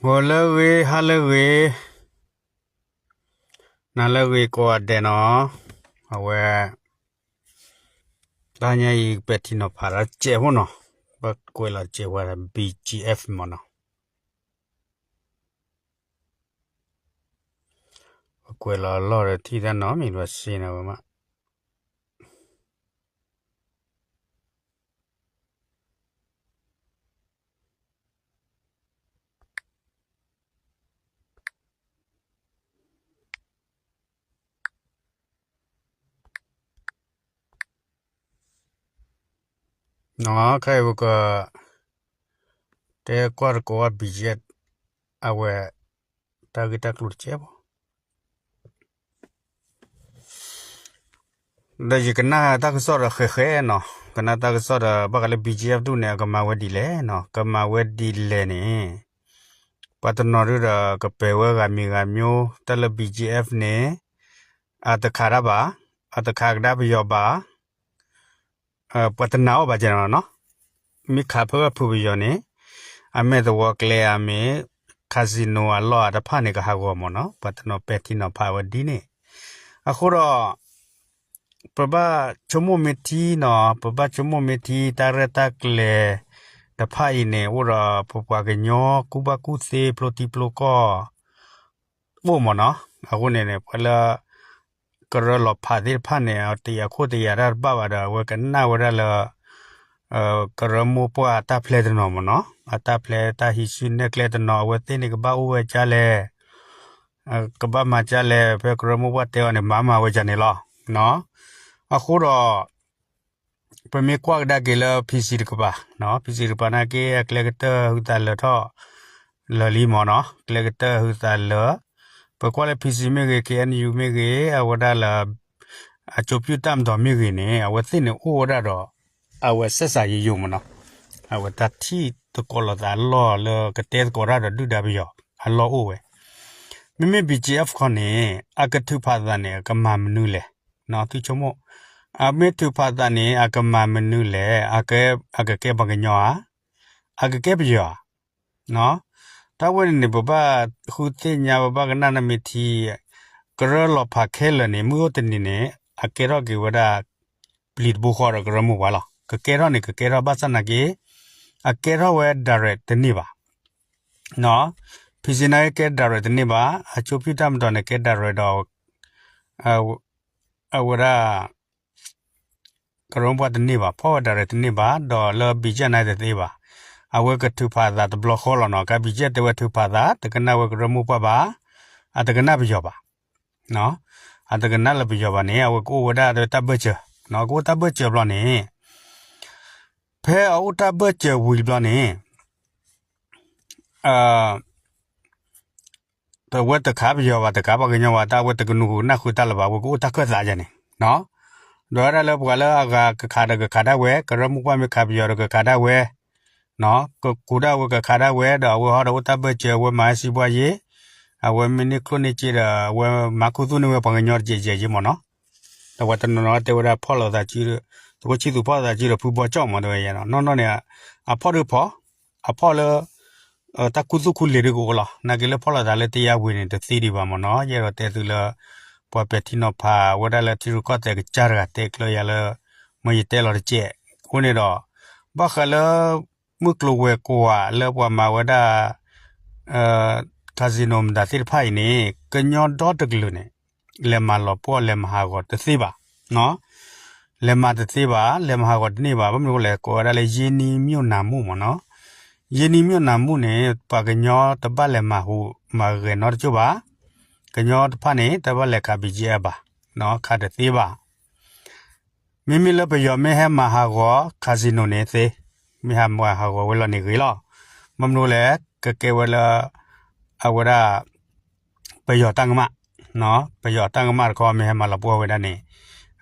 ဂီၤလၢအဂ့ၤ ဟါလၢအဂ့ၤ နၤလၢအဂ့ၤကိးဂၤဒဲးနီၤ, အဝဲ တဟါညါအံၤ ပဲာ်ထံနီၤဖးဒီးတစဲးဖိနီၤ, ပကွဲးလီၤတစဲးဖိဒီး BGF မ့ၢ်နီၤ, ပကွဲးလီၤအလီၢ်ဒီးထံၣ်တၢ်နီတမံၤဘၣ်စ့နီၤဝဲမး နီၤ, ခဲအံၤပက တဲကွၢ်သကိးဝဲ BGF အဝဲ တၢ်ဂ့ၢ်တၢ်ကျိၤတစဲးဖိ ဒီးယကနၣ်တၢ်ကစီၣ်ဒီးဃဲးဃဲးနီၤ, ကနၣ်တၢ်ကစီၣ်ဒီး ဘၣ်ဃးလၢ BGF ဒူၣ်န့ၣ် အကမၤဝဲဒ်လဲၣ်နီၤ, ကမၤဝဲဒ်လဲၣ်န့ၣ် ပှၤတနီၤဒုဒီး ကပဲာ်ဝဲဂၤမံၤဂၤမံၤ တၢ်လၢ BGF န့ၣ် အတခးတၢ်ဘၣ်, အတခးကဒါပယီၤဘၣ်, ပှၤတနာ်အီၤဘၣ်ကနီၤနီၤ, မ့ၢ်ခးဖဲဝဲဖုးပယီၤန့ၣ် အမဲာ်သဝီကျဲဧါမ့ၢ် casino အလီၢ်ဧါတဖၣ်န့ၣ် ကဟးဂီၤမ့ၢ်နီၤ, ပှၤတနီၤပဲာ်ထံနီၤဖးဝဲဒ်န့ၣ်, အဃိဒီး ပဘၣ်ဆိကမိၣ်မ့ၢ်ထံနီၤ, ပဘၣ်ဆိကမိၣ်မ့ၢ်ထံ တၢ်ရဲၣ်တၢ်ကျဲၤတဖၣ်အံၤန့ၣ် အိၣ်ဒီးပပှၤကညီကူၣ်ဘၣ်ကူၣ်သ့ ပျိထံပျိကီၢ် အိၣ်မ့ၢ်နီၤ, အဃိန့ၣ်န့ၣ် ပှၤလၢ ကရၢလီၤဖးသ့ၣ်တဖၣ်န့ၣ် တယာ်ခိၣ်တယာ်တၢ်တဘၣ်ဘၣ်ဒီး အဝဲကနၣ်ဝဲဒၣ်လၢ ကရၢမိၢ်ပှၢ်အတၢ်ဖျဲတနီၤမ့ၢ်နီၤ, အတၢ်ဖျဲတၢ်ဟံးစုနဲၣ်ကျဲတနီၤ အဝဲသ့ၣ်န့ၣ် ကဘၣ်အိၣ်ဝဲကၢ်လဲၣ်, ကဘၣ်မၤကၢ်လဲၣ်, ဖဲကရၢမိၢ်ပှၢ်တဲအီၤန့ၣ် မၤမၤဝဲကၢ်န့ၣ်လီၤ. အဃိဒီး ပမ့ၢ်ကွၢ်ကဒါက့ၤလၢ PC တကပၤ, PC တကပၤနာ်က့ အကျဲကတၢၢ်ဟုသးလၢာ်ထီၣ် လၢာ်လံမ့ၢ်နီၤ, ကျဲကတၢၢ်ဟုသးလၢာ်, ပကွၢ်လၢ PC မ့ၢ်ဂ့ၤ KNU မ့ၢ်ဂ့ၤ အဝဲဒၣ်လၢ အကျိၤပြုတပ်မတော် မ့ၢ်ဂ့ၤန့ၣ် အဝဲသ့ၣ်န့ၣ်အိၣ်ဝဲဒၣ်ဒီး အဝဲဆက်ဆံရေးရုံးမ့ၢ်နီၤ, အဝဲတၢ်ထံၣ်သကိးလိာ်သးအလီၢ်လၢကတဲသကိးတၢ်ဒီးဒုၣ်ဒါပယီၤအလီၢ်အိၣ်ဝဲ, မ့မ့ၢ် BGF ခီန့ၣ် အကထုးဖးသးန့ၣ် အကမၤမနုၤလဲၣ်, သုဆိကမိၣ်, အမ့ၢ်ထုးဖးသးန့ၣ် အကမၤမနုၤလဲၣ်, အကကဲပှၤကညီဧါ, အကကဲပယီၤဧါ တၢ်ဝဲန့ၣ်န့ၣ် ပဘၣ်ဃုသ့ၣ်ညါ ပဘၣ်ကနၣ်နမ့ၢ်ထံ, ကရၢလီၤဖးခဲလၢာ်န့ၣ် မုၢ်အိၣ်တနံၤန့ၣ် အကဲထီၣ်က့ၤဝဲဒၣ် ပျံၤတဘိဃီဒီးကရၢမိၢ်ပှၢ်လီၤ. ကကဲထီၣ်န့ၣ် ကကဲထီၣ်ဘၣ်ဆၣ်နာ်က့ အကဲထီၣ်ဝဲ direct တန့ၢ်ဘၣ်. ဖံးစ့နာ်က့ကဲ direct တန့ၢ်ဘၣ်, အကျိၤပြုတပ်မတော်န့ၣ် ကဲ direct ဒီး အဝဲဒၣ် ကရၢမိၢ်ပှၢ်တန့ၢ်ဘၣ်, ဖီၣ်ဝဲ direct တန့ၢ်ဘၣ်, ဒီးလၢ BGF န့ၣ်တသ့ဘၣ်. အဝဲကထုးဖးသးတဘျီဃီလီၤနီၤ, က BGF တဲဝဲထုးဖးသး တကနၣ်ဝဲကရၢမိၢ်ပှၢ်ဘၣ်, အတကနၣ်ပယီၤဘၣ်, အတကနၣ်လၢပယီၤဘၣ်န့ၣ် အဝဲကအိၣ်ဝဲဒၣ်တၢ်ဘၢၣ်စၢၤ, ကအိၣ်တၢ်ဘၢၣ်စၢၤဘျီန့ၣ် ဖဲအအိၣ်တၢ်ဘၢၣ်စၢၤဝံၤဘျီန့ၣ် အဝဲတခးပယီၤဘၣ် တခးပှၤကညီဘၣ် တၢ်အဝဲတကနူၤကနၣ်ဃုာ်တၢ်လၢၤဘၣ် အဝဲကအိၣ်တၢ်ခၢၣ်သးယါန့ၣ်, ဒီးဝဲဒၣ်လၢပှၤလၢအဂၤကခးဒီးကခးဒၣ်ဝဲ, ကရၢမိၢ်ပှၢ်မ့ၢ်ခးပယီၤဒီးကခးဒၣ်ဝဲ, ကကူးဒၣ်ဝဲကခးဒၣ်ဝဲ ဒီးအဝဲဟီဒီးအိၣ်တၢ်ဘၢၣ်စၢၤ အဝဲမၤဟဲစံးဘှါယ့, အဝဲမ့ၢ်န့ၢ်ကျိၣ်န့ၢ်စ့ဒီး အဝဲမၤခူသူၣ်န့ၢ်ဝဲပှၤကညီတကဲးကဲးယ့မ့ၢ်နီၤ, ဒီးပှၤတနီၤနီၤတဲဝဲဒၣ်ဖီၣ်လိာ်သးစု, သကိးဆံၣ်သူးဖီၣ်လိာ်သးစုဒီးဖုဘီကၠီၣ်မ့ၢ်တဲဝဲယါနီၤ, နီၢ်နီၢ်န့ၣ် အဖီၣ်ဒုးဖီၣ်, အဖီၣ်လၢ တၢ်ခူသူၣ်ခူလ့ၤဒုးကအိၣ်လီၤ. နာ်က့လၢဖီၣ်လိာ်သးလၢတယါဝံၤန့ၣ် တသ့ဒံးဘၣ်မ့ၢ်နီၤ, ယအဲၣ်ဒိးတဲသုလၢ ပှၤပဲာ်ထံနီၤဖးဝဲဒၣ်လၢထံရူၢ်ကီၢ်သဲးကစၢ်တဂၤတဲကျၢၤယၤလၢ မ့ၢ်ယတဲလီၤတကဲး, အဃိန့ၣ်ဒီး ဘၣ်ဃးလၢ မုၢ်ကျိၤဝဲၤကွာ်လၢပှၤမၤဝဲဒၣ် casino မတၤသ့ၣ်တဖၣ်အံၤန့ၣ် ကညီဒီတကလုာ်န့ၣ် လဲၤမၤလီၤပှီၢ်လဲၤမၤဟးဂီၤတသ့ဘၣ်. လဲၤမၤတသ့ဘၣ်, လဲၤမၤဟးဂီၤတန့ၢ်ဘၣ်. ဘၣ်မနုၤအဃိလဲၣ်, ကိးဝဲဒၣ်လၢ ရင်းနှီးမြှုပ်နှံမှု မ့ၢ်နီၤ, ရင်းနှီးမြှုပ်နှံမှု န့ၣ် ပှၤကညီတဘၣ်လဲၤမၤဟူးမၤဂဲၤနီတကၠိၢ်ဘၣ်. ကညီတဖၣ်န့ၣ် တဘၣ်လဲၤခး BGF ဘၣ်, ခးတသ့ဘၣ်. မ့မ့ၢ်လၢပယီၤမ့ၢ်ဟဲမၤဟးဂီၤ casino န့ၣ်သ့, မ့ၢ်ဟးမၤဟးဂီၤဝဲလီၤန့ၣ်ဂ့ၤလီၤ. ဘၣ်မနုၤလဲၣ်, ကကဲဝဲလၢ အဝဲဒၣ် ပယီၤတၢ်ကမၣ်, ပယီၤတၢ်ကမၣ်တခီမ့ၢ်ဟဲမၤလီၤပှီၢ်ဝဲဒၣ်န့ၣ်,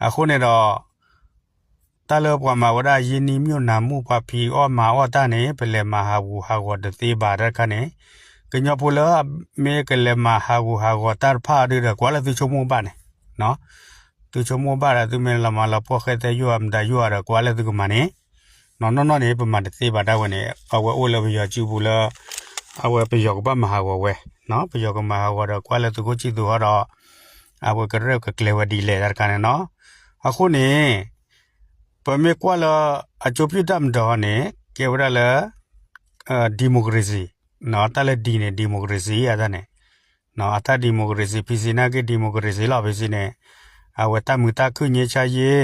အဃိန့ၣ်ဒီး တၢ်လၢပှၤမၤဝဲဒၣ် ရင်းနှီးမြှုပ်နှံမှု ပှၤဖံးအီၣ်မၤအီၣ်တၢ်န့ၣ် ပလဲၤမၤဟးဂူာ်ဟးဂီၤတသ့ဘၣ်တၢ်တခါန့ၣ်, ကညီဖိလၢ မ့ၢ်ကလဲၤမၤဟးဂူာ်ဟးဂီၤတၢ်တဖၣ်ဒုဒီး ကွၢ်လၢသုဆိကမိၣ်ဘၣ်န့ၣ် သုဆိကမိၣ်ဘၣ်ဒီး သုမ့ၢ်လီၤမၤလီၤပှီၢ်ဃဲသဲယိၣ်ဧါ မတၤယိၣ်ဧါဒီး ကွၢ်လၢသုကမၤန့ၣ်, နီၢ်နီၢ်န့ၣ် ပမၤတသ့ဘၣ်တၢ်ဝဲန့ၣ် အဝဲအိၣ်လၢပယီၤစုပူၤလၢ အဝဲပယီၤကဘၣ်မၤဟးဂီၤဝဲ, ပယီၤကမၤဟးဂီၤဒီးကွၢ်လၢသုးခိၣ်ဆံၣ်သူးဟီဒီး အဝဲကရဲၣ်ကကျဲၤဝဲဒ်လဲၣ်တၢ်တခါန့ၣ်နီၤ. အဃိန့ၣ် ပမ့ၢ်ကွၢ်လၢ အကၠိပျုၢ်တၢ်မတၤဟီန့ၣ် ကဲဝဲဒၣ်လၢ democracy တၢ်လၢ D န့ၣ် democracy အတၢ်န့ၣ် အတၢ် democracy ဖံစံနာ်က့ democracy လီၤ ဖံစံန့ၣ် အဝဲတၢ်မုာ်တၢ်ခုၣ် ငြိမ်းချမ်းရေး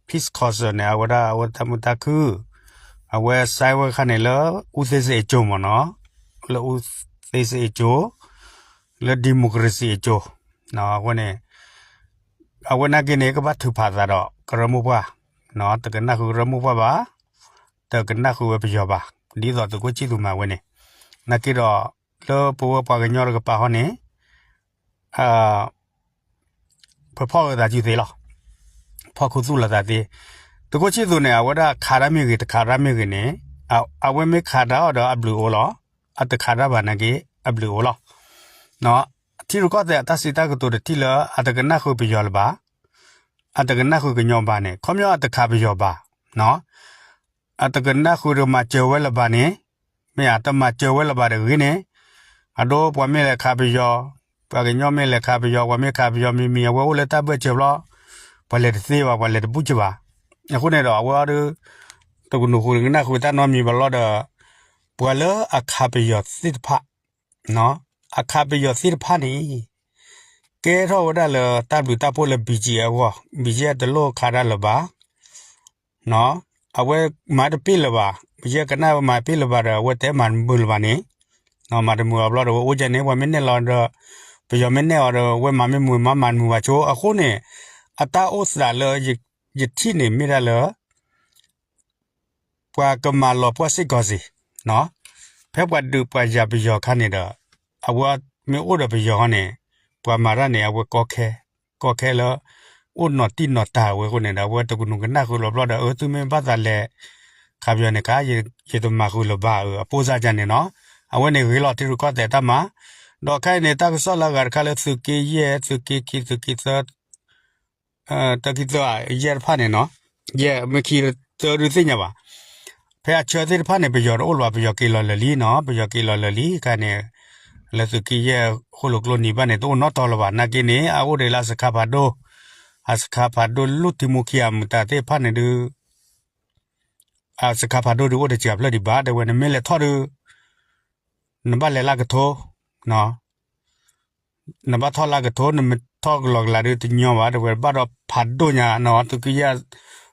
Peace Council န့ၣ် အဝဲဒၣ်အဝဲတၢ်မုာ်တၢ်ခုၣ် အဝဲ sign ဝဲခါန့ၣ်လၢ ဦးသိန်းစိန်အကြိုမ့ၢ်နီၤ, လၢ ဦးသိန်းစိန်အကြို လၢ democracy အကြို အဃိန့ၣ် အဝဲနာ်က့န့ၣ် ကဘၣ်ထုးဖးသးဒီးကရၢမိၢ်ပှၢ်, တကနၣ်ဃုာ်ကရၢမိၢ်ပှၢ်ဘၣ်, တကနၣ်ဃုာ်ဝဲပယီၤဘၣ်, ဒ်သိးသုးခိၣ်ဆံၣ်သူးမၤဝဲန့ၣ်, နာ်က့ဒီး လၢပဝဲပှၤကညီတကပၤဟီန့ၣ် ပဖီၣ်လိာ်သးစုသ့လီၤ. ဖီၣ်ခူသူၣ်လိာ်သးသ့. သုးခိၣ်ဆံၣ်သူးန့ၣ် အဝဲဒၣ်ခးတၢ်မ့ၢ်ဂ့ၤ တခးတၢ်မ့ၢ်ဂ့ၤန့ၣ်, အဝဲမ့ၢ်ခးတၢ်အီၤဒီးအဘျုးအိၣ်လီၤ. အတခးတၢ်ဘၣ်နာ်က့ အဘျုးအိၣ်လီၤ. ထံရူၢ်ကီၢ်သဲးအတၢ်စံးတၢ်ကတိၤတထံၣ်လၢ အတကနၣ်ဃုာ်ပယီၤလၢၤဘၣ်, အတကနၣ်ဃုာ်ကညီဘၣ်န့ၣ် ခီပညီအတခးပယီၤဘၣ် အတကနၣ်ဃုာ်တမၤစၢၤဝဲလၢၤဘၣ်န့ၣ်, မ့ၢ်ဧါ တမၤစၢၤဝဲလၢၤဘၣ်တဂ့ၤန့ၣ်, အဒိပှၤမ့ၢ်လဲၤခးပယီၤ, ပှၤကညီမ့ၢ်လဲၤခးပယီၤ, ပှၤမ့ၢ်ခးပယီၤမံၤမံၤ အဝဲအိၣ်လၢတၢ်ဘၢၣ်စၢၤဘျီ, ပှၤလဲၤတသ့ဘၣ်, ပှၤလဲၤတဘူၣ်စၢၤဘၣ်. အဃိန့ၣ်ဒီး အဝဲအီၤဒီး တကနၣ်ဃုာ်တကနၣ်ဃုာ်တၢ်နီတမံၤဘၣ်လီၤဒီး, ပှၤလၢအခးပယီၤသ့ၣ်တဖၣ်, အခးပယီၤသ့ၣ်တဖၣ်န့ၣ် ကဲထီၣ်ဝဲဒၣ်လၢတၢ်ဘျုးတၢ်ဖှိၣ်လၢ ဘံၣ်ကၠံအဂီၢ်, ဘံၣ်ကၠံတလိၣ်ခးတၢ်လၢၤဘၣ်. အဝဲမၤတပ့ၢ်လၢၤဘၣ်, ဘံၣ်ကၠံကနၣ်ဝဲမၤတပ့ၢ်လၢၤဘၣ်ဒီး အဝဲတဲမၤတမုာ်လၢၤဘၣ်န့ၣ်, မၤတမုာ်အီၤဘျီဒီး အဝဲအိၣ်ကဲန့ၣ် ပှၤမ့ၢ်နဲၣ်လီၤဒီး, ပယီၤမ့ၢ်နဲၣ်အီၤဒီး အဝဲမၤမ့ၢ်မုာ်မၤမၤတမုာ်ဘၣ်ဆိ. အဃိန့ၣ် အတၢ်အိၣ်သးလၢယထံၣ်န့ၣ်မ့ၢ်ဒၣ်လၢ ပှၤကမၤလီၤပှီၢ်စ့ၢ်ကီးစ့ၢ်, ဖဲပှၤဒုးပှၤယၤပယီၤခါန့ၣ်ဒီး, အဝဲမ့ၢ်အိၣ်ဒီးပယီၤဟီန့ၣ်, ပှၤမၤတၢ်န့ၣ် အဝဲကီခဲ, ကီခဲလၢ အိၣ်နီၤတံၢ်နီၤတၢ်ဝဲအဃိန့ၣ်ဒီး အဝဲတကနူၤကနၣ်ဃုာ်လီၤဘျီဒီး အသုမ့ၢ်ဘၣ်သးလဲၤခးပယီၤန့ၣ် ကယတမၤဃုာ်လၢၤဘၣ်အဖိစၢ်ယၤန့ၣ်နီၤ. အဝဲန့ၣ်ဂ့ၤလီၤ ထံရူၢ်ကီၢ်သဲးတၢ်မၤ, ဒီးခဲအံၤန့ၣ် တၢ်ကစီၣ်လၢအဂၤတခါလၢသုးက့ယဲၢ် သုးက့ခံ သုးက့သၢ တၢ်ခံသၢဧါ ယဲၢ်တဖၣ်န့ၣ်နီၤ, ယဲၢ်မ့ၢ်ခံသၢဒုးသ့ၣ်ညါဘၣ်. ဖဲအဆၢသ့ၣ်တဖၣ်န့ၣ် ပယီၤတအိၣ်လၢၤဘၣ်, ပယီၤက့ၤလီၤလၢာ်လံနီၤ, ပယီၤက့ၤလီၤလၢာ်လံခါန့ၣ်, လၢသုးက့ယဲၢ်ဃိၣ်လိာ်ကျိနံၤဘၣ်န့ၣ် တအိၣ်နီတီၤလၢၤဘၣ်. နာ်က့န့ၣ် အအိၣ်ဒံးလၢအစခါဖးဒိၣ်, အစခါဖးဒိၣ်လူၢ်ထံမူခံအမုာ်တၢ်သ့ၣ်တဖၣ်န့ၣ်ဒုး အစခါဖးဒိၣ်ဒုးအိၣ်တစှၤဖျၢၣ်ဒံးဘၣ် တဲဝဲ, နမ့ၢ်လဲၤထီၣ်ဒီး နဘၣ်လဲၤလၢကထိ နဘၣ်ထီၣ်လၢကထိ နမ့ၢ်ထီၣ်ကလီကလးဒုးတညီဘၣ် တဲဝဲ, ဘၣ်ဒီးဖးဒိၣ်ညါနီၤ, သုးက့ယဲၢ်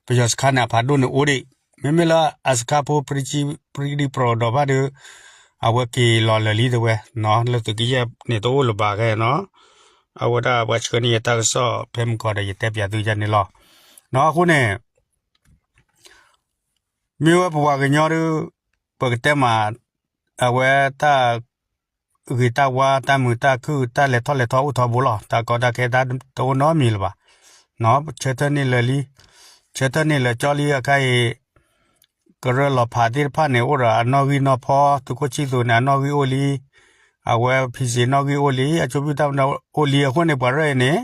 ပယီၤစခါန့ၣ် အဖးဒိၣ်န့ၣ်အိၣ်ဒံး, မ့မ့ၢ်လၢအစခါဖိ ပြံကံပြံကဒံပြံကဒီးဘၣ်ဒီး အဝဲက့ၤလီၤလၢာ်လံတဲဝဲ, လၢသုးက့ယဲၢ်န့ၣ်တအိၣ်လၢၤဘၣ်ခဲနီၤ. အဝဲဒၣ်ပှၤဆှၢန့ၢ်ယတၢ်ကစီၣ်ဖဲမုၢ်ကီၢ်ဒီး ယတဲပၠးသုယၤန့ၣ်လီၤ. အဃိန့ၣ် မ့ၢ်ဝဲပပှၤကညီဒီး ပကတဲမး အဝဲတၢ်ဂ့ၤတၢ်ဝါ တၢ်မုာ်တၢ်ခုၣ် တၢ်လဲၤထီၣ်လဲၤထီအိၣ်ထီဘိလီၤ. တၢ်ကီတၢ်ခဲတၢ်တအိၣ်နီတမံၤလၢၤဘၣ်. ဆၢထၢၣ်န့ၢ်လၢာ်လံ, ဆၢထၢၣ်န့ၢ်လၢာ်ကၠီလံအခါအံၤ, ကရၢလီၤဖးသ့ၣ်တဖၣ်န့ၣ် အိၣ်ဒီးအနီၣ်ဂံၢ်နီၣ်ဖီ, သုးခိၣ်ဆံၣ်သူးန့ၣ် အနီၣ်ဂံၢ်အိၣ်လံ, အဝဲ ဖံစ့ နီၣ်ဂံၢ်အိၣ်လံ, အကၠိပျုၢ်တၢ်မတၤအိၣ်လံ. အဃိန့ၣ် ပှၤရဲၣ်အံၤန့ၣ်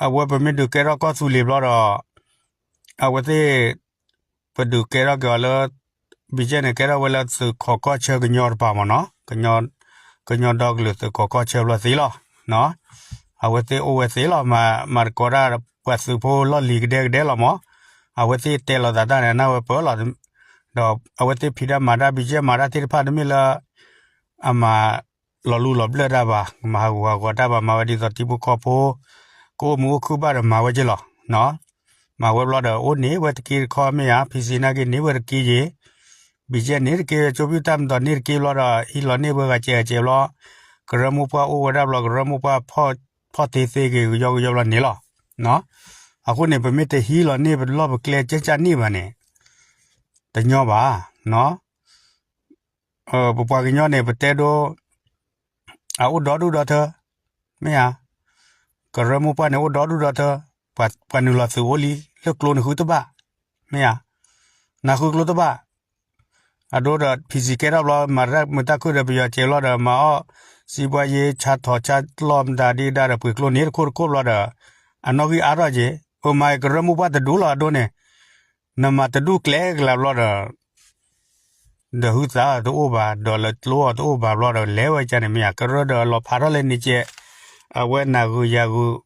အဝဲပမ့ၢ်ဒုးကဲထီၣ်ကီၢ်သူလ့ၤဘျီဒီး အဝဲသ့ၣ် ပဒုးကဲထီၣ်က့ၤအီၤလၢ ဘံၣ်ကၠဲၣ်န့ၣ် ကဲထီၣ်ဝဲလၢသုးခိးကီၢ်ဆၢကညီတပၤမ့ၢ်နီၤ, ကညီဒီကလုာ်သုးခိးကီၢ်ဆၢဘျီသ့လီၤ. အဝဲသ့ၣ်အိၣ်ဝဲသ့လီၤ, မၤတကိးတၢ်ပှၤသုးဖိလီၢ်လံၤကဒဲကဒဲလီၤမး, အဝဲသ့ၣ်တဲလီၤသးတၢ်န့ၣ် နၢ်ဝဲပၢၢ်လီၤ. ဒီးအဝဲသ့ၣ်ဖံးတၢ်မၤတၢ် ဘံၣ်ကၠဲၣ်မၤတၢ်သ့ၣ်တဖၣ် တမ့ၢ်လၢ အမၤလီၤလူလီၤဘျၢၣ်တၢ်ဘၣ်, မၤဟးဂူာ်ဟးဂီၤတၢ်ဘၣ်, မၤဝဲဒ်သိးထံဖိကီၢ်ဖိ ကအိၣ်မုာ်အိၣ်ခုၣ်ဘၣ်ဒီးမၤဝဲက့လီၤ. မၤဝဲဘျီဒီး အိၣ်န့ၢ်ဝဲတက့တခီမ့ၢ်ဧါ, ဖံစ့နာ်က့န့ၢ်ဝဲတက့ယ့ၣ်, ဘံၣ်ကၠဲၣ်န့ၢ်တက့, ကၠိပျုၢ်တၢ်မတၤန့ၢ်တက့ဘျီဒီး ဟံးလီၤန့ၢ်ဝဲဂၤစဲးဂၤစဲးဘျီ, ကရၢမိၢ်ပှၢ်အိၣ်ဝဲဒၣ်ဘျီ ကရၢမိၢ်ပှၢ်ဖီၣ်သ့သ့က့ၤကယီကယီဘျီန့ၢ်လီၤ. အဃိန့ၣ် ပမ့ၢ်တဟံးလီၤန့ၢ်ပလီၢ်ပကျဲကၠဲကၠၢ်န့ၢ်ဘၣ်န့ၣ် တညီဘၣ်. ပပှၤကညီန့ၣ် ပတဲဒိ အအိၣ်ဒီဒူၣ်ဒီထၢ မ့ၢ်ဧါ, ကရၢမိၢ်ပှၢ်န့ၣ် အိၣ်ဒီဒူၣ်ဒီထၢ, ပှၤနုာ်လီၤသုးအိၣ်လံ, လၢကျိန့ၣ်ဃုတဘၣ်, မ့ၢ်ဧါ, နဃုကျိတဘၣ်. အဒိဒီး ဖံစ့ကဲထီၣ်ဘျီ မၤတၢ်မုာ်တၢ်ခုၣ်ဒီးပယီၤစဲးဘျီဒီး မၤအီၣ် စံးဘှါယ့ ဆါထီၣ်ဆါလီၢ်မတၤဒ့ဒၣ်ဒီး ပှ့ၤကျိန့ၣ်တခိၣ်တခိၣ်ဘျီဒီး အနီၣ်ဂံၢ်အါထီၣ်က့ၤ, ပမၤကရၢမိၢ်ပှၢ်တဒူၣ်လီၤအဒိန့ၣ်, နမၤတဒူၣ်ကျဲကလးဘျီဒီး ဒီးဟုသးတအိၣ်ဘၣ်, ဒီးလၢကျိအီၤတအိၣ်ဘၣ်ဘျီဒီး လဲၤဝဲကန့ၣ်မ့ၢ်ဧါ, ကရၢဒီးလီၤဖးထီၣ်လၢန့ၣ်ကဲး, အဝဲနၤဂုာ်ယၤဂုာ်,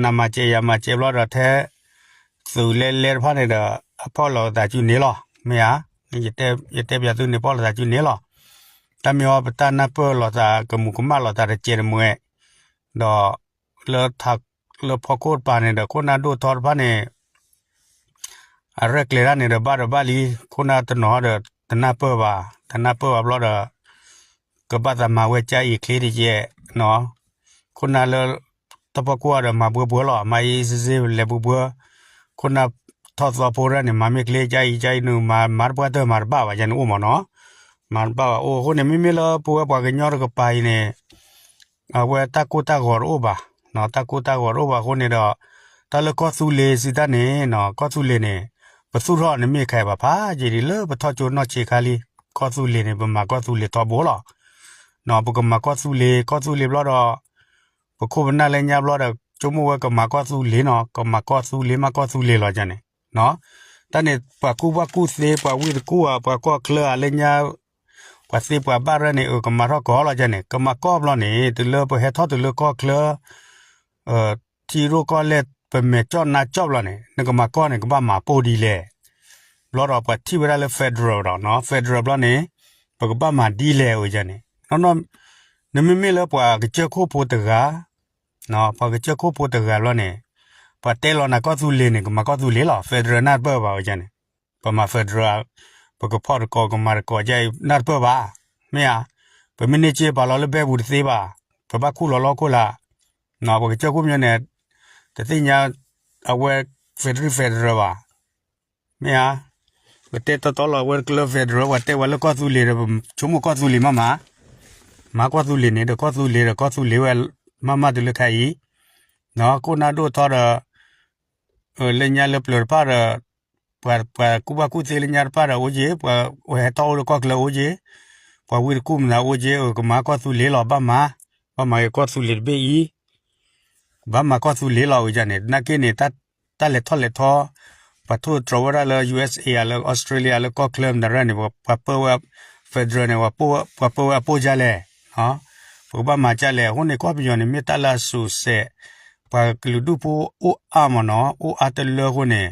နမၤစဲးယၤမၤစဲးဘျီဒီး ထဲသုးလဲလဲတဖၣ်န့ၣ်ဒီး အဖီၣ်လိာ်သးစုန့ၣ်လီၤ, မ့ၢ်ဧါ, ယတဲပၠးသုန့ၣ် ဖီၣ်လိာ်သးစုန့ၣ်လီၤ. တၢ်မ့ၢ်အီၤ ပတၢ်နၢ်ပၢၢ်လိာ်သး ကမူးကမၣ်လိာ်သးတစဲးတမှဲၤ, ဒီး လၢဖီခိၣ်တပၤန့ၣ်ဒီး ခိၣ်နၢ်ဒိၣ်ထီတဖၣ်န့ၣ် အရဲၣ်ကျဲၤတၢ်န့ၣ်ဒီး ဘၣ်ဒီးဘၣ်လံ, ခိၣ်နၢ်တနီၤဒီး တနၢ်ပၢၢ်ဘၣ်, တနၢ်ပၢၢ်ဘၣ်ဘျီဒီး ကဘၣ်သးမၤဝဲကၢ်အံၤချ့တကဲး, ခိၣ်နၢ်လၢ တၢ်ဖီခိၣ်အံၤဒီး မၤဘှၢဘှၢလီၤ, မၤအံစ့စ့လဲၤဘှၢဘှၢ, ခိၣ်နၢ်ထီၣ်သီဖိတၢ်န့ၣ် မၤမ့ၢ်ချ့ကၢ်အံၤကၢ်အံၤန့ၣ် မၤမၤတပှၢ်တၢၢ်မၤတဘၣ်ဘၣ်ယန့ၣ်အိၣ်မးနီၤ, မၤတဘၣ်ဘၣ်အိၣ်အဃိန့ၣ် မ့မ့ၢ်လၢပဝဲပှၤကညီတကပၤအံၤန့ၣ် အဝဲတၢ်ကိၢ်တၢ်ဂီၤတအိၣ်ဘၣ်, တၢ်ကိၢ်တၢ်ဂီၤတအိၣ်ဘၣ်အဃိန့ၣ်ဒီး တၢ်လၢကီၢ်သူလ့ၤစံးတၢ်န့ၣ် ကီၢ်သူလ့ၤန့ၣ် ပသူၣ်ထီၣ်န့ၣ်မ့ၢ်ခါအံၤဘၣ်ဖးယံာ်ဒံး လၢပထီၣ်ကၠိနီၢ်ဆံးခါလံ, ကီၢ်သူလ့ၤန့ၣ် ပမၤကီၢ်သူလ့ၤထီဘိလီၤ, ပကမၤကီၢ်သူလ့ၤ ကီၢ်သူလ့ၤဘျီဒီး ပခိၣ်ပနၢ်လၢညါဘျီဒီး ဆိကမိၣ်ဝဲကမၤကီၢ်သူလ့ၤနီၤ, ကမၤကီၢ်သူလ့ၤမးကီၢ်သူလ့ၤလီၤန့ၣ်, တၢ်န့ၣ် ပှၤကူၣ်ဘၣ်ကူၣ်သ့ ပှၤဝံတကူၣ်ဧါ ပှၤကီၢ်ချၢဧါလၢညါ ပှၤသ့ပှၤဘၣ်ရဲၣ်န့ၣ် အကမၤထီၣ်ကီၢ်လီၤန့ၣ်, ကမၤကီၢ်ဘျီန့ၣ် တုၤလၢပဟဲထီၣ်တုၤလၢကီၢ်ချၢ ထံရူၢ်ကီၢ်လဲၢ် ပမဲာ်ကၠီၣ်နါကၠီၣ်ဘျီန့ၣ် နကမၤကီၢ်န့ၣ် ကဘၣ်မၤပိၢ်ဒ်လဲၣ်, ဘျီဒီးပှၤထံၣ်ဝဲဒၣ်လၢ federal ဒီး federal ဘျီန့ၣ် ပကဘၣ်မၤဒ်လဲၣ်အန့ၣ်, နမ့မ့ၢ်လၢပှၤကစၢၢ်ခိၣ်ဖိတဂၤ ပှၤကစၢၢ်ခိၣ်ဖိတဂၤဘျီန့ၣ် ပှၤတဲလီၤနၤကီၢ်သူလ့ၤန့ၣ် ကမၤကီၢ်သူလ့ၤလီၤ, federal နၢ်တပၢၢ်ဘၣ်အန့ၣ်, ပမၤ federal ပကဖီၣ်တကိး ကမၤတကိးကနၢ်တပၢၢ်ဘၣ်, မ့ၢ်ဧါ, ပမ့ၢ်န့ၢ်စ့ပာ်လီၤလၢဘဲပူၤတသ့ဘၣ်, ပဘၣ်ခူၣ်လီၤလီၢ်ခိၣ်လၢ်, ပကစၢၢ်ခိၣ်မ့ၢ်န့ၣ် တသ့ၣ်ညါ အဝဲ federal federal ဘၣ်, မ့ၢ်ဧါ, ပတဲတီတီလီၤ အဝဲတကလၢ federal ပှၤတဲဝဲလၢကီၢ်သူလ့ၤဒီး ပဆိကမိၣ်ကီၢ်သူလ့ၤမးမး, မၤကီၢ်သူလ့ၤန့ၣ်ဒီး ကီၢ်သူလ့ၤဒီး ကီၢ်သူလ့ၤဝဲမးမးတုၤလၢခဲအံၤ, ခိၣ်နၢ်ဒိၣ်ထီဒီး လၢညါလၢပျၢၤတဖၣ်ဒီး ပှၤကူၣ်ဘၣ်ကူၣ်သ့လၢညါတဖၣ်ဒီးအိၣ်က့ၤ, ပှၤဟဲထီၣ်အိၣ်လၢကီၢ်ချၢအိၣ်က့ၤ, ပှၤဝံတကူၣ်မနုၤအိၣ်က့ၤ, အကမၤကီၢ်သူလ့ၤလီၤ ဘၣ်မၤ, ဘၣ်မၤက့ၤကီၢ်သူလ့ၤတဘ့ၣ်အံၤ ကဘၣ်မၤကီၢ်သူလ့ၤလီၤအန့ၣ်, နာ်က့န့ၣ် တၢ်လဲၤထီၣ်လဲၤထီ, ပှၤထိၣ်သတြီၤဝဲဒၣ်လၢ ယူႇအ့းအ့း လၢ အီစထြ့လယါ လၢကီၢ်ချၢမတၤရဲၣ်န့ၣ် ပှၤပၢဝဲ federal န့ၣ် ပှၤပၢဝဲအပိၢ်ကလဲၣ်, ပကဘၣ်မၤကလဲၣ်, အဃိန့ၣ် ကီၢ်ပယီၤန့ၣ် မ့ၢ်တၢ်လၢအစူးစဲး, ပှၤကလုာ်ဒူၣ်ဖိအိၣ်အါမးနီၤ, အိၣ်အါတလၢအဃိန့ၣ်,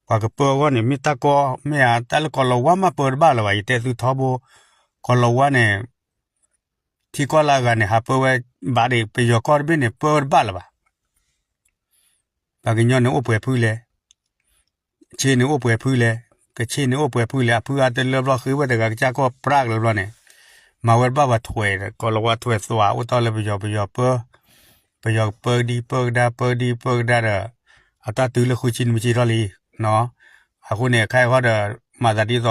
ပှၤကပၢအဂီၢ်န့ၣ် မ့ၢ်တၢ်ကီ, မ့ၢ်ဧါ, တၢ်လၢကီၤလၤဝါမးပၢတဘၣ်လၢၤဘၣ်, ယတဲသုထီဘိ, ကီၤလၤဝါန့ၣ် ထံကီၢ်လၢအဂၤန့ၣ် ဟးပၢဝဲဘၣ်ဒံး ပယီၤကီၢ်တဘ့ၣ်န့ၣ် ပၢတဘၣ်လၢၤဘၣ်. ပှၤကညီန့ၣ်အိၣ်ပှဲၤဖုလဲၣ်, ခ့န့ၣ်အိၣ်ပှဲၤဖုလဲၣ်, ကခ့န့ၣ်အိၣ်ပှဲၤဖုလဲၣ်, အဖုအါတလၢဘျီဃ့ဝဲတဂၤကစၢ်ကီၢ်ပြၢ်ကလၢဘျီန့ၣ်, မၤဝဲတဘၣ်ပှၤထွဲး, ကီၤလၤဝါထွဲးသွးအိၣ်ထီၣ်လၢပယီၤ, ပယီၤပၢ, ပယီၤပၢကဒံပၢကဒါ ပၢကဒံပၢကဒါဒီး, အတၢ်တုၤလၢဃုဆံနွံဆံထီၣ်လံ, အဃိန့ၣ် ခဲအံၤဃီဒီး မၤသးဒ်သိး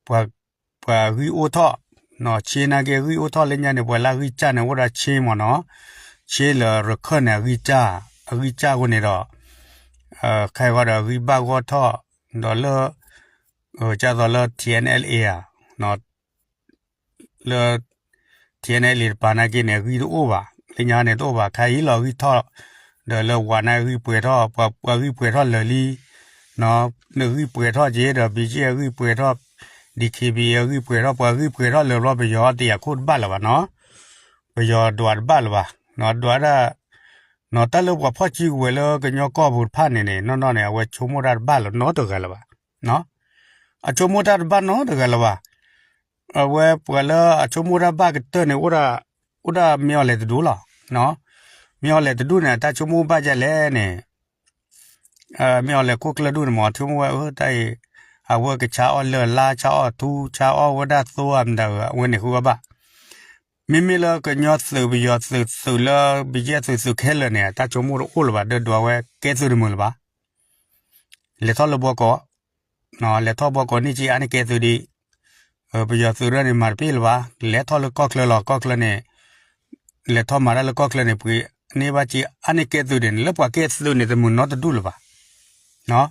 ပှၤဂံၢ်အိၣ်ထီၣ်, ခ့နာ်က့ဂံၢ်အိၣ်ထီၣ်လၢညါန့ၣ် ပှၤလၢအဂံၢ်စၢ်န့ၣ် အိၣ်ဒၣ်ခ့မးနီၤ, ခ့လၢရခၢၣ်န့ၣ် အဂံၢ်စၢ်, အဂံၢ်စၢ်အဃိန့ၣ်ဒီး, ခဲအံၤဃီဒီးအဂံၢ်ဘၣ်ဂီၢ်ထီၣ်, ဒီးလၢ, ကသိးလၢ ထံၣ်အဲၣ်အဲၣ်လ်အ့ဧါ, လၢ ထံၣ်အဲၣ်အဲၣ်လ်အ့တပၤနာ်က့န့ၣ် အဂံၢ်တအိၣ်ဘၣ်, လၢညါန့ၣ်တအိၣ်ဘၣ်, ခဲအံၤလီၤဂံၢ်ထီၣ်, ဒီးလၢဝၤန့ၣ်ဂံၢ်ပှဲၤထီၣ်, ပှၤဂံၢ်ပှဲၤထီၣ်လၢာ်လံ, နဂံၢ်ပှဲၤထီၣ်က့ၤဒီး ဘံၣ်က့ၣ် အဂံၢ်ပှဲၤထီၣ်, ဒံၣ်ခ့ဘံၣ် အဂံၢ်ပှဲၤထီၣ်, ပှၤဂံၢ်ပှဲၤထီၣ်လၢာ်ဘျီ ပယီၤတယာ်ခိၣ်တဘၣ်လၢၤဘၣ်နီၤ, ပယီၤဒွးတဘၣ်လၢၤဘၣ်, ဒွးဒၣ်, တၢ်လၢပှၤဖီၣ်စုကဝဲၤလၢကညီကီၢ်ပူၤတဖၣ်န့ၣ်န့ၣ် နီၢ်နီၢ်န့ၣ် အဝဲဆိကမိၣ်တၢ်တဘၣ်လၢၤနီတဂၤလၢၤဘၣ်, အဆိကမိၣ်တၢ်တဘၣ်နီတဂၤလၢၤဘၣ်, အဝဲပှၤလၢအဆိကမိၣ်တၢ်ဘၣ်ကတၢၢ်န့ၣ် အိၣ်ဒၣ်မ့ၢ်အီၤလဲၤတဒူၣ်လီၤ, မ့ၢ်အီၤလဲၤတဒူၣ်န့ၣ် အတၢ်ဆိကမိၣ်ဘၣ်ဒ်လဲၣ်န့ၣ်, မ့ၢ်အီၤလဲၤခိၣ်ကျၢၢ်ဒူၣ်န့ၣ်မ့ၢ် ဆိကမိၣ်ဝဲအတၢ်အံၤ, အဝဲကဆါအီၣ်လၢၢ်လါ ဆါအီၣ်ထူ ဆါအီၣ်ဝဲဒၣ်သိအမတၤဧၢ အဝဲန့ၣ်ဃုအီၣ်ဘၣ်, မ့မ့ၢ်လၢကညီသုးပယီၤသုး သုးလၢ ဘံၣ်က့ၣ် သုးသုးခဲလၢာ်န့ၣ် အတၢ်ဆိကမိၣ်တအိၣ်လၢၤဘၣ် ဒီးဒွးဝဲကဲသုးတမုာ်လၢၤဘၣ် လဲၤထီၣ်လၢဘီကီး, လဲၤထီၣ်ဘီကီးန့ၣ်က့ အါန့ၢ်ကဲသုးဒံး, ပယီၤသုးရၢၣ်န့ၣ် မၤတပ့ၢ်လၢၤဘၣ်, လဲၤထီၣ်လၢကီၢ်ချၢလီၤ ကီၢ်ချၢန့ၣ်, လဲၤထီၣ်မၤတၢ်လၢကီၢ်ချၢန့ၣ် ပှ့ၤန့ၢ်ဘၣ်က့ အါန့ၢ်ကဲသုးဒံးန့ၣ် လၢပှၤကဲသုးန့ၣ် တမုာ်နီတဒူၣ်လၢၤဘၣ်,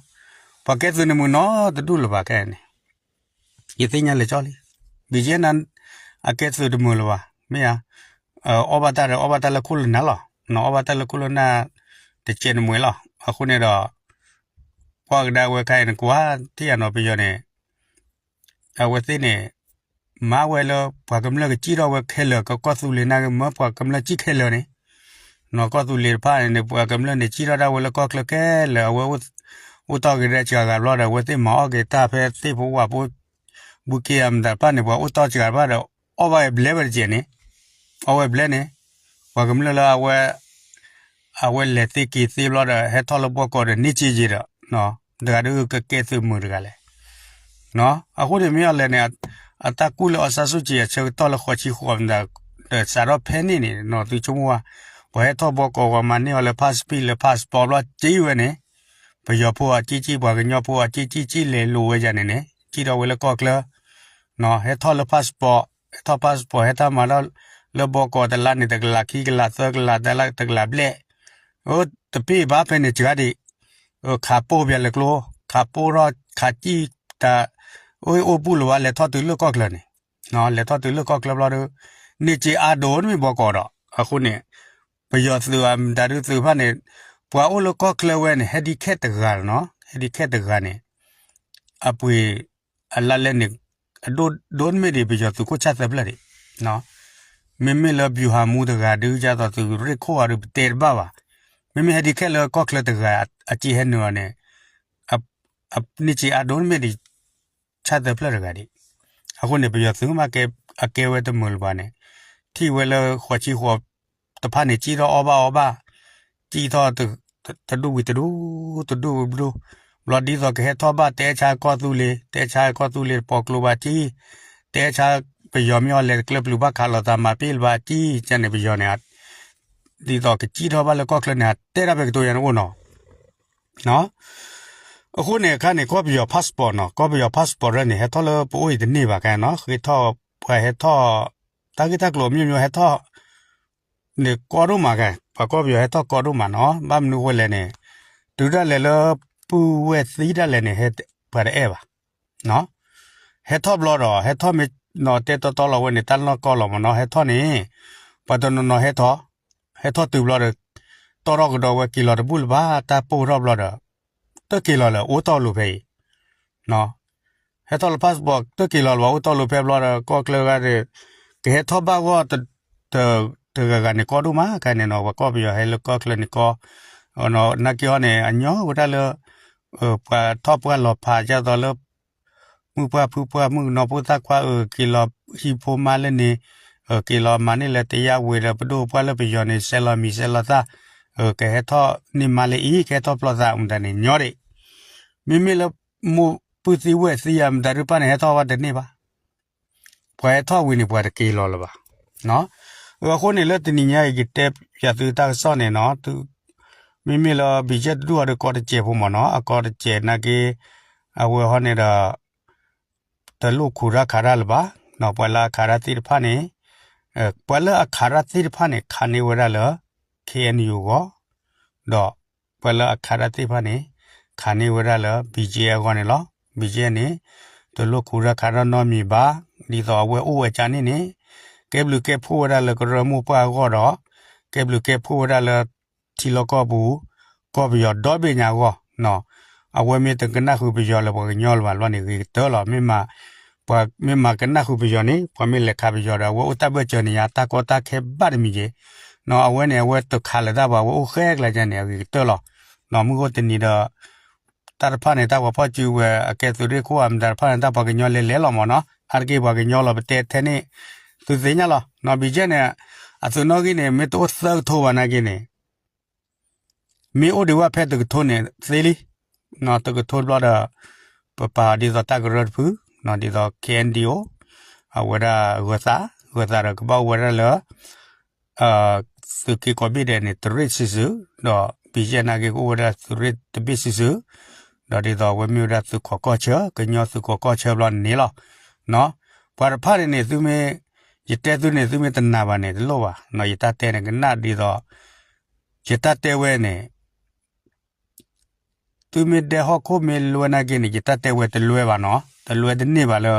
ပှၤကဲသုးန့ၣ်မုာ်နီတဒူၣ်လၢၤဘၣ်ခဲန့ၣ် ယသ့ၣ်ညါလၢာ်ကၠီလံ, ဘံၣ်က့ၣ်နၤ အကဲသုးတမုာ်လၢၤဘၣ်, မ့ၢ်ဧါ, အီၣ်ဘၣ်တၢ်ဒီး အီၣ်ဘၣ်တၢ်လၢခိၣ်လၢနၢ်လီၤ, နအီၣ်ဘၣ်တၢ်လၢခိၣ်လၢနၢ် တကဲးနမှဲလီၤ, အဃိန့ၣ်ဒီး, ကွၢ်ကဒါဝဲခါအံၤန့ၣ် ကွၢ်ထံၣ်ယၤနီၤ ပယီၤန့ၣ်, အဝဲသ့ၣ်န့ၣ်, မၤဝဲလၢပှၤကမျၢၢ်ကစံၣ်ထီၣ်ဝဲခဲလၢာ် ကီၢ်သူလ့ၤနာ်က့ မၢပှၤကမျၢၢ်စံၣ်ခဲလၢာ်န့ၣ်, နီၢ်ကီၢ်သူလ့ၤတဖၣ်န့ၣ် ပှၤကမျၢၢ်န့ၣ် စံၣ်ထီၣ်ဒၣ်ဝဲလၢကီၢ်ချၢခဲလၢာ် အဝဲ အိၣ်တီၢ်က့ၤဒဲးစှၤဂၤဘျီဒီး အဝဲသ့ၣ်မၤအီၣ်က့ၤတၢ်ဖဲသ့ၣ်ဖိဝၣ်ဖိ ဘူးက့ၤအမတၤတဖၣ်န့ၣ် ပှၤအိၣ်တီၢ်စှၤတဖၣ်ဒီး အီၣ်ဘၣ်ဝဲဘျဲဝဲတကဲးန့ၣ်, အီၣ်ဝဲဘျဲန့ၣ်, ပှၤကမျၢၢ်လၢအဝဲ အဝဲလဲၤသ့က့ၤသ့ဘျီဒီး ဟဲထီၣ်လၢဘီကီးဒီးန့ၢ်စ့ယံၤဒီး, တဂၤဒုးကကဲသုးမုာ်တဂၤလဲၣ်. အဃိန့ၣ်မ့ၢ်အီၤလဲၣ်န့ၣ် အတၢ်ကူၣ်လၢအီစါစူၣ်ကံအဆၢကတီၢ်လၢဃိးဆံဃိးမတၤ ဒီးစးထီၣ်ဖဲန့ၣ်န့ၣ် နီၢ်သုဆိကမိၣ်ဝဲ, ပှၤဟဲထီၣ်ဘီကီး ပှၤမၤန့ၢ်အီၤလၢ passport လၢ passport ဘျီက့ဝဲန့ၣ်, ပယီၤဖိအကံၣ်ကံၣ် ပှၤကညီဖိအကံၣ်ကံၣ် ကံၣ်လဲၤလိာ်ဝဲယၤန့ၣ်န့ၣ် ကံၣ်ထီၣ်ဝဲလၢကီၢ်ချၢ ဟဲထီၣ်လၢ passport, ဟဲထီၣ် passport ဟဲထီၣ်မၤထီၣ်လၢဘီကီးတလါန့ၣ် တကလးခံကလးသၢကလး တလါတကလးဘျဲၣ်, တပ့ၢ်ဘၣ်ဖဲန့ၣ်စှၤဒံး, ခးပိၢ်ပျဲလဲၤကျိ, ခးပိၢ်ထီၣ်ခးကံၣ်တၢ်, အိၣ်ပူၤလၢၤဘၣ် လဲၤထီၣ်တုၤလၢကီၢ်ချၢန့ၣ်, လဲၤထီၣ်တုၤလၢကီၢ်ချၢဘျီဒီး န့ၢ်စ့အါဒိၣ်တမ့ၢ်ဘီကီးဒီး အဃိန့ၣ် ပယီၤသုးအမတၤဒုးသုးတဖၣ်န့ၣ် ပှၤအိၣ်လၢကီၢ်ချၢဝဲန့ၣ် ဟဲဒံးခဲတဂၤလီၤနီၤ, ဟဲဒံးခဲတဂၤန့ၣ် အပှ့ၤအလါလဲန့ၣ် အဒိၣ်ဒိၣ်တမ့ၢ်ဒံး ပယီၤသုးခိၣ်ဆၣ်သၢဖျၢၣ်ဒံး, မ့မ့ၢ်လၢ ဗျူဟာမှူး တဂၤဒုး ဒ်သိးသုးရ့ၣ်ခိၣ်အီၤဒုး ပတဲတဘၣ်ဘၣ်, မ့မ့ၢ်ဟဲဒံးခဲလၢကီၢ်ချၢတဂၤ အစ့ဟဲနုာ်အီၤန့ၣ် န့ၢ်စ့အါဒိၣ်တမ့ၢ်ဒံး ဆၣ်သၢဖျၢၣ်တဂၤဒံး, အဃိန့ၣ် ပယီၤသုးမ့ၢ်ကဲ အကဲဝဲတမုာ်လၢၤဘၣ်န့ၣ်, ထံၣ်ဝဲလၢဃိးဆံဃိး တဖၣ်န့ၣ် စံၣ်ထီၣ်အီၣ်ဘၣ်အီဘၣ်, စံၣ်ထီၣ် တဒူၣ်ဝံၤတဒူၣ်, တဒူၣ်ဝံၤတဒူၣ်, ဘျီဒ်သိးကဟဲထီၣ်ဘၣ် တဲဆါကီၢ်သူလ့ၤ, တဲဆါကီၢ်သူလ့ၤတပီၤကျိဘၣ်စံၣ်, တဲဆါပယီၤမ့ၢ်အီၤလဲၤတကျၢၢ်ပျုၤဘၣ်ခးလိာ်သးမၤပ့ၢ်လၢၤဘၣ်စံၣ်, ကန့ၣ်ပယီၤန့ၣ် ဒ်သိးကစံၣ်ထီၣ်ဘၣ်လၢကီၢ်ချၢန့ၣ် တဲဒၣ်ဖဲကတိၤယၤန့ၣ်အိၣ်နီၤ အဃိန့ၣ်အခါန့ၣ် ကီၢ်ပယီၤ passport နီၤ, ကီၢ်ပယီၤ passport ရၢန့ၣ် ဟဲထီၣ်လၢပအိၣ်အံၤတန့ၢ်ဘၣ်ခါနီၤ, ဃ့ထီၣ် ပှၤဟဲထီၣ် တၢ်ဂ့ၢ်တၢ်ကျိၤ မျိုးမျိုး ဟဲထီၣ် န့ၣ်ကီဒိၣ်မးခါ, ပှၤကီၢ်ပယီၤဟဲထီၣ်ကီဒိၣ်မးနီၤ, ဘၣ်မနုၤဃိလဲၣ်န့ၣ် တုၤဒၣ်လဲာ်လၢ ပုၢ်ဝဲၢ်သံဒၣ်လဲာ်န့ၣ် ဟဲပှၤတအဲၣ်ဘၣ် ဟဲထီၣ်ဘျီဒီး ဟဲထီၣ်မ့ၢ်နီၤ တဲတီတီလီၤဝဲန့ၣ် တၢ်လီၢ်ကီလီၤမးနီၤ, ဟဲထီၣ်န့ၣ် ပှၤတနီၤနီၤဟဲထီၣ်, ဟဲထီၣ်တုၤဘျီဒီး တီၢ်ထီၣ်ကဒီးဝဲက့ၤလီၤတဘူၣ်လၢၤဘၣ် တၢ်ပိၢ်ထီၣ်ဘျီဒီး တက့ၤလီၤလၢၤ အိၣ်တီၢ်လိၤဖဲအံၤ ဟဲထီၣ်လၢ passport တက့ၤလီၤလၢၤဘၣ် အိၣ်တီၢ်လိၤဖဲဘျီဒီး ကီၢ်ချၢဂၤဒီး ကဟဲထီၣ်ဘၣ်ဂီၢ် တဂၤဂၤန့ၣ်ကီဒိၣ်မး ခဲန့ၣ်နီၤ ပှၤကီၢ်ပယီၤဟဲလၢကီၢ်ချၢန့ၣ်ကီ နာ်က့ဟီန့ၣ် အညီဝဲဒၣ်လၢ ပှၤထီၣ်ပှၢ်လီၤဖးဒ်သိးလၢ မုၢ်ပှၢ်ဖုပှၢ်မုၣ်ကနီၤဖိသၣ်ခွါအၢ က့ၤလီၤဟံၣ်ဖိမါလၢန့ၣ် က့ၤလီၤမၤန့ၢ်လၢတယၢ်ဝ့ၤဒီး ပဒိၣ်ပပှၢ်လၢပယီၤန့ၣ် ဆဲးလီၤမံၤဆဲးလီၤသၣ် ကဟဲထီၣ်န့ၢ်မါလၢအံၤ ကဟဲထီၣ်ပျီသးမတၤန့ၣ် ညီဒံး မ့မ့ၢ်လၢ မိၢ်ပုၢ်သံဝဲၢ်သံယၤမတၤဒုးပၢ်န့ၣ် ဟဲထီၣ်ဝဲတန့ၢ်ဘၣ် ပှၤဟဲထီၣ်ဝံၤန့ၣ် ပှၤတက့ၤလီၤလၢၤဘၣ်. အဃိန့ၣ်လၢတနံၤညါအံၤ ယတဲယၤသုတၢ်ကစီၣ်န့ၣ်နီၤ, မ့မ့ၢ်လၢ BGF တဒူၣ်အီၤဒီးကီတစဲးဖိမ့ၢ်နီၤ, အကီတစဲးနာ်က့ အဝဲဟီန့ၣ်ဒီး တလိၣ်ခူၣ်တၢ်ခးတၢ်လၢၤဘၣ်, ပှၤလၢအခးတၢ်သ့ၣ်တဖၣ်န့ၣ် ပှၤလၢအခးတၢ်သ့ၣ်တဖၣ်န့ၣ် ခးန့ၢ်ဝဲဒၣ်လၢ KNU အဂီၢ်, ဒီးပှၤလၢအခးတၢ်သ့ၣ်တဖၣ်န့ၣ် ခးန့ၢ်ဝဲဒၣ်လၢ BGF အဂီၢ်န့ၣ်လီၤ. BGF န့ၣ် တလိၣ်ခူၣ်တၢ်ခးတၢ်နီတမံၤဘၣ်, ဒ်သိးအဝဲအိၣ်ဝဲကန့ၣ်န့ၣ် ကဲဘျုးကဲဖှိၣ်ဝဲဒၣ်လၢကရၢမိၢ်ပှၢ်အဂီၢ်ဒီး ကဲဘျုးကဲဖှိၣ်ဝဲဒၣ်လၢ ထံလီၢ်ကီၢ်ပူၤ ကီၢ်ပယီၤဒီဘ့ၣ်ညါအဂီၢ်, အဝဲမ့ၢ်တကနၣ်ဃုာ်ပယီၤလၢပှၤကညီလၢၤဘၣ်လီၤန့ၣ် ဂ့ၤကတၢၢ်လီၤ. မ့ၢ်မၤ ပှၤမ့ၢ်မၤကနၣ်ဃုာ်ပယီၤန့ၣ် ပှၤမ့ၢ်လဲၤခးပယီၤဒီး အဝဲအိၣ်တၢ်ဘၢၣ်စၢၤန့ၣ်ယါ တၢ်ကီတၢ်ခဲဘၣ်တမံၤက့ၤ, အဝဲန့ၣ် အဝဲတခးလၢၤတၢ်ဘၣ် အဝဲအိၣ်ဃဲကျါန့ၣ် အဂ့ၤကတၢၢ်လီၤ. မုၢ်ဂီၢ်တနံၤဒီး တၢ်တဖၣ်န့ၣ် တၢ်ပှၤဖီၣ်စုဝဲၤ အကဲသုးရ့ၣ်ခိၣ်အမတၤတဖၣ်န့ၣ် တၢ်ပှၤကညီလဲၤလဲၤလီၤမ့ၢ်နီၤ, အါတက့ၢ်ပှၤကညီလီၤ ပတဲထဲန့ၣ် သုသ့ၣ်ညါလီၤ. BGF န့ၣ် အသုးနီၣ်ဂံၢ်န့ၣ် မ့ၢ်တအိၣ်သၢကထိဘၣ်နာ်က့န့ၣ် မ့ၢ်အိၣ်ဒံးဝဲဖဲတကထိန့ၣ်သ့လံ, တကထိဘျီဒီး ပပာ်ဒ်သိးတၢ်ကရၢတဖု ဒ်သိး KNDO အဝဲဒၣ်ဂၢၤသး, ဂၢၤသးဒီးကဘၣ်အိၣ်ဝဲဒၣ်လၢ သုးက့ကိးဘ့ၣ်ဒဲးန့ၣ် တရ့ၣ်စုာ်စုာ်, ဒီး BGF နာ်က့ကအိၣ်ဝဲဒၣ်သုးရ့ၣ်တဘ့ၣ်စုာ်စုာ်, ဒီးဒ်သိးအဝဲမ့ၢ်ဝဲဒၣ်သုးခိးကီၢ်ဆၢ, ကညီသုးခိးကီၢ်ဆၢဘျီန့ၣ်လီၤ. ပှၤတဖၣ်န့ၣ်န့ၣ် သုမ့ၢ် ယတဲသုန့ၣ် သုမ့ၢ်တနာ်ဘၣ်န့ၣ် တလိၣ်ဘၣ်, ယတၢ်တဲန့ၣ်ကနၣ်ဒ်သိး ယတၢ်တဲဝဲန့ၣ် သုမ့ၢ်ဒဲဟီၣ်ခိၣ်မ့ၢ်လွဲနာ်က့န့ၣ် ယတၢ်တဲဝဲတလွဲဘၣ်နီၤ, တလွဲတန့ၢ်ဘၣ်လၢ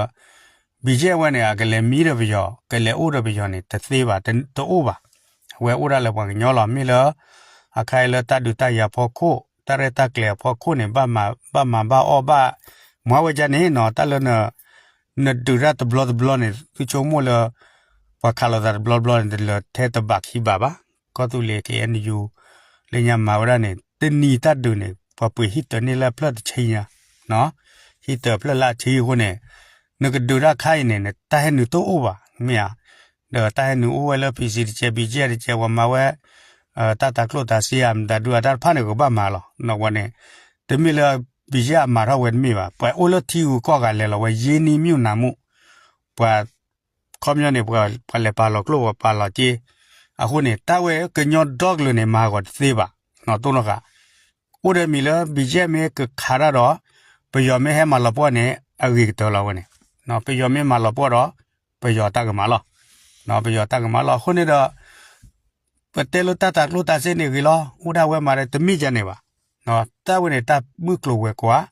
BGF ဝဲန့ၣ် အကလဲၤမံဒီးပယီၤ ကလဲၤအိၣ်ဒီးပယီၤန့ၣ် တသ့ဘၣ်, တအိၣ်ဘၣ်. အဝဲအိၣ်ဒၣ်လၢပှၤကညီလီၤ. မ့ၢ်လၢ အခါအံၤလၢတၢ်ဒုးတၢ်ယၤအဖီခိၣ် တၢ်ရဲၣ်တၢ်ကျဲၤအဖီခိၣ်န့ၣ် ဘၣ်မၤဘၣ်အီၣ်ဘၣ် မၤဝဲဒ်န့ၣ်နီၤ, တၢ်လၢန နဒုးတၢ်တဘျီတဘျီန့ၣ် သုဆိကမိၣ်လၢ ပှၤခးလိာ်သးတဘျီတဘျီန့ၣ် တလၢာ်ထဲတဘးခံဘးဘၣ်. ကီၢ်သူလ့ၤ ခ့ၣ်အဲၣ်ယူၣ် လၢညါမၤဝဲဒၣ်န့ၣ် တနံၤတၢ်ဒုးန့ၣ် ပှၤပှ့ၤဟံၣ်တၢၤန့ၢ်လၢအဖျၢၣ်တဆံညါ, ဟံၣ်တၢၤအဖျၢၣ်လၢအဆံအဃိန့ၣ် နကဒုးတၢ်ခါအံၤန့ၣ် နတၢ်ဟဲနုာ်တအိၣ်ဘၣ် မ့ၢ်ဧါ. ဒီးတၢ်ဟဲနုာ်အိၣ်ဝဲလၢ PC တကဲး BGF တကဲး ပှၤမၤဝဲ တၢ်တၤကျိၣ်တၤစ့ဧါ မတၤဒုဧါ တၢ်တဖၣ်န့ၣ် ကဘၣ်မၤလီၤ. ဝဲန့ၣ် တမ့ၢ်လၢ BGF အမၤထီၣ်ဝဲတမ့ၢ်ဘၣ်. ပှၤအိၣ်လၢထံဂုၤကီၢ်ဂၤလဲၤလီၤဝဲ ယ့နံမုၢ်နၤမုၢ် ပှၤ ခီပညီန့ၣ် ပှၤလဲၤပာ်လီၤကျိၣ် ပှၤပာ်လီၤစ့ အဃိန့ၣ် တၢ်ဝဲကညီဒီကလုာ်န့ၣ် မၤဟးဂီၤတသ့ဘၣ်. တိၢ်နီၣ်ဃာ် အိၣ်ဒီးမံၤလၢ BGF မ့ၢ်ကခးတၢ်ဒီး ပယီၤမ့ၢ်ဟဲမၤလီၤပှီၢ်န့ၣ် အဂ့ၤကတၢၢ်လီၤဝဲန့ၣ်. ပယီၤမ့ၢ်မၤလီၤပှီၢ်ဒီး ပယီၤတၢ်ကမၣ်လီၤ. ပယီၤတၢ်ကမၣ်လီၤ. အဃိန့ၣ်ဒီး ပတဲလၢတၢ်တၤကျိၣ်တၤစ့န့ၣ်ဂ့ၤလီၤ အိၣ်ဒၣ်ဝဲမးဒီး တမ့ၢ်ဒ်န့ၣ်ဘၣ်. တၢ်ဝဲန့ၣ် တၢ်မုၢ်ကျိၤဝဲၤကွာ်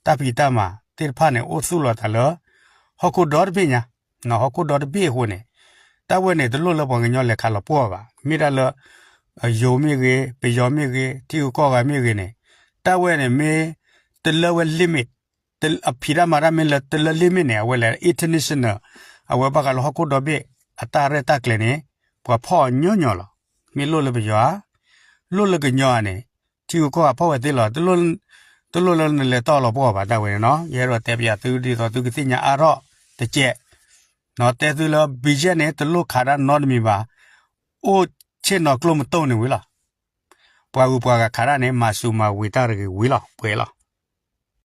တၢ်ဖံးတၢ်မၤသ့ၣ်တဖၣ်န့ၣ် အိၣ်သူၣ်လီၤသးလၢ ဟီၣ်ခိၣ်ဒီတဘ့ၣ်ညါ, ဟီၣ်ခိၣ်ဒီတဘ့ၣ်အဃိန့ၣ် တၢ်ဝဲန့ၣ် တလိၣ်လၢပှၤကညီလဲၤခးလီၤပှီၢ်ဘၣ်. မ့ၢ်ဒၣ်လၢ ယိၤမ့ၢ်ဂ့ၤ, ပယီၤမ့ၢ်ဂ့ၤ, ထံဂုၤကီၢ်ဂၤမ့ၢ်ဂ့ၤန့ၣ် တၢ်ဝဲန့ၣ်မ့ၢ်တလၢဝဲ limit အဖံးတၢ်မၤတၢ်မ့ၢ်လၢတလၢ limit န့ၣ် အဝဲလဲၤ international အဝဲဘၣ်ဃးလၢဟီၣ်ခိၣ်ဒီဘ့ၣ် အတၢ်ရဲၣ်တၢ်ကျဲၤန့ၣ် ပှၤဖီၣ်အီၤညီညီလီၤ. မ့ၢ်လိၣ်လၢပယီၤဧါ, လိၣ်လၢကညီဧါန့ၣ် ထံဂုၤကီၢ်ဂၤဖီၣ်ဝဲသ့လီၤ. တလိၣ်လၢနလဲၤတီၢ်လီၤပှီၢ်ဘၣ် တၢ်ဝဲန့ၣ်နီၤ. ယအဲၣ်ဒိးတဲပယီၤသု ဒ်သိးသုကသ့ၣ်ညါအါထီၣ်တကဲး, တဲသုလၢ BGF န့ၣ် တလိၣ်ခးတၢ်နီတမံၤဘၣ်. အိၣ်ဆ့ၣ်နီၤကျိမတိၢ်န့ၣ်ဝံၤလီၤ. ပှၤဂုၤပှၤဂၤခးတၢ်န့ၣ် မၤစူၤမၤဝံၤတၢ်တဂ့ၤဝံၤလီၤ ပှဲၤလီၤ.